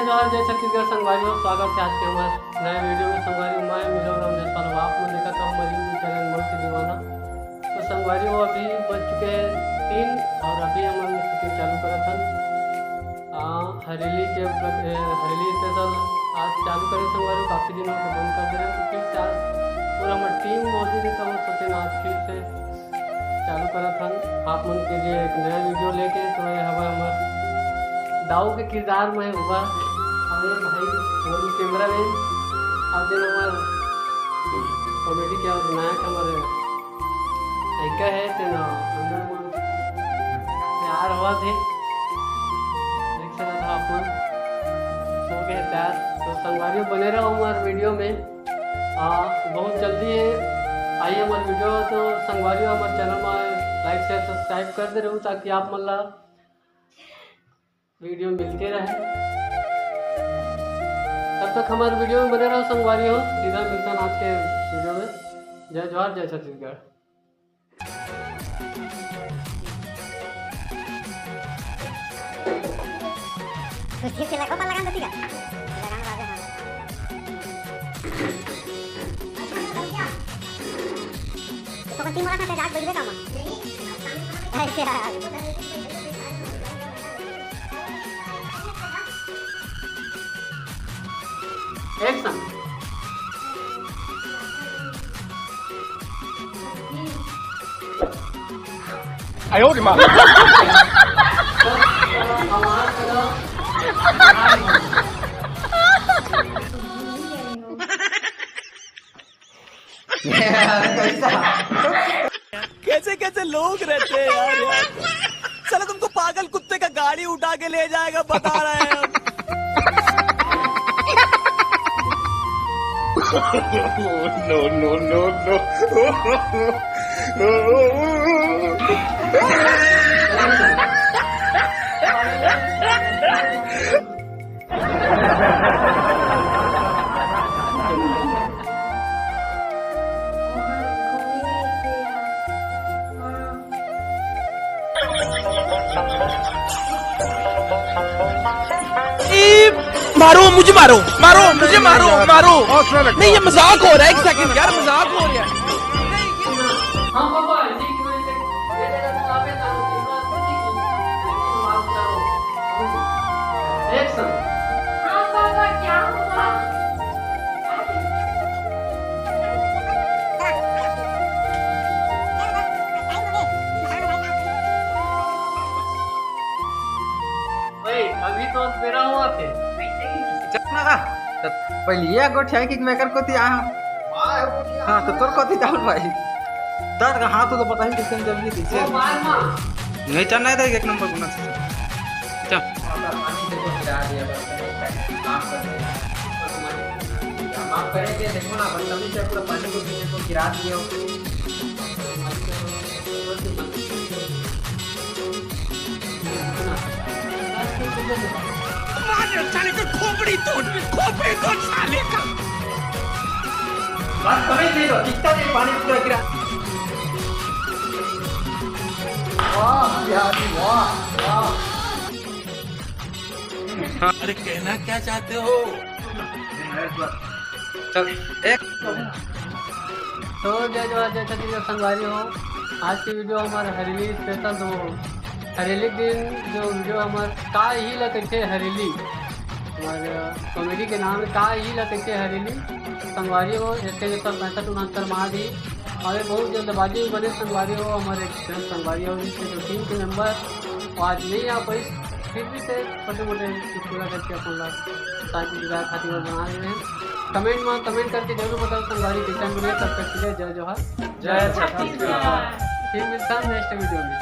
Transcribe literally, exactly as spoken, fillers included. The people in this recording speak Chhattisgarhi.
जोहार, जय छत्तीसगढ़ संगवारी हो, स्वागत है आज के हमारे नए वीडियो में। संगवारी हो, मैं मिलो राम जायसवाल, आप मन देखत हो हमारे YouTube चैनल मऊ के दीवाना। तो संगवारी हो, अभी बज चुके हैं तीन और अभी हम शूटिंग चालू करत हन। आ, हरेली के उपलक्ष्य, ए, हरेली स्पेशल आज चालू करे संगवारी हो, काफ़ी दिन हो गए बंद कर दे रहे हैं, तो फिर से आज पूरा हमारी टीम मौजूद है, तो हम सोचे ना आज फिर से चालू करत हन आप मन के लिए एक नया वीडियो लेके। तो ये हवा हमर दाऊ के किरदार में उबा, और ये भाई हमर कैमरा मैन, और जेन हमर कॉमेडी के और नायक हमर लइका है, तेन अंदर में तैयार हुआ थे, देख सकत हो आप मन, हो गए तैयार। तो संगवारी हो, बने रहो हमारे वीडियो में। हाँ, बहुत जल्दी है, आई हमारे वीडियो। तो संगवारी हो, हमारे चैनल में लाइक, शेयर, सब्सक्राइब कर दे रहू, ताकि आप मन ला वीडियो मिलते रहे। तब तक हमारे वीडियो में बने रहो संगवारी हो। सीधा मिलता आज के वीडियो में। जय जोहार, जय छत्तीसगढ़। तो ठीक से लगो पर लगान देती का? लगान बाजे, हाँ। तो कौन तीन वाला खाते जाग बैठे काम? अच्छा। Action. 哎呦我的妈！ कैसे कैसे लोग रहते हैं यार, यार। साला तुमको पागल कुत्ते का गाड़ी उठा के ले जाएगा, बता रहे हैं हम। No, no, no, no। ए, मारो मुझे, मारो, मारो मुझे, मारो, मारो। नहीं, ये मजाक हो रहा है, एक सेकंड यार, मजाक हो रहा है। Action. हाँ पापा, क्या हुआ? ओए, अभी तो बेरा हुआ थे। चल ना का, तो पहले ये गोठिया कि मैं कर कोती आया। हाँ, तो तोर कोती चल भाई। दर्द का हाथ तो पता ही किसने जब ये पीछे। नहीं चलना है तो एक नंबर गुना। चल। माफ करेंगे, देखो ना, बदतमीज से पूरा पानी को पीने को गिरा दिया। मार साले को, खोपड़ी तोड़, खोपड़ी तोड़ साले का। बदतमीज नहीं तो, कितना भी पानी पूरा गिरा। वाह, बिहारी, वाह, वाह। अरे, कहना क्या चाहते हो? चल, एक। तो जय जोहार, जय छत्तीसगढ़ संगवारी हो। आज की वीडियो हमारे हरेली स्पेशल, तो हरेली दिन जो वीडियो हमारे का ही ला कहिथे हरेली, हमारे कॉमेडी के नाम है का ही ला कहिथे हरेली। संगवारी हो, एक सौ पैंसठ उनहत्तर मार दी। और ये बहुत जल्दबाजी में बने संगवारी हो, हमारे एक जन संगवारी हो, इसके जो टीम के मेंबर, वो आज नहीं आ पाई, फिर भी से छोटे मोटे कुछ पूरा करके अपन ला शादी विवाह खातिर वो बना रहे हैं। कमेंट में कमेंट करके जरूर बताओ संगवारी, कैसा मिले। तब तक के लिए जय जोहार, जय छत्तीसगढ़। फिर मिलता है नेक्स्ट वीडियो में।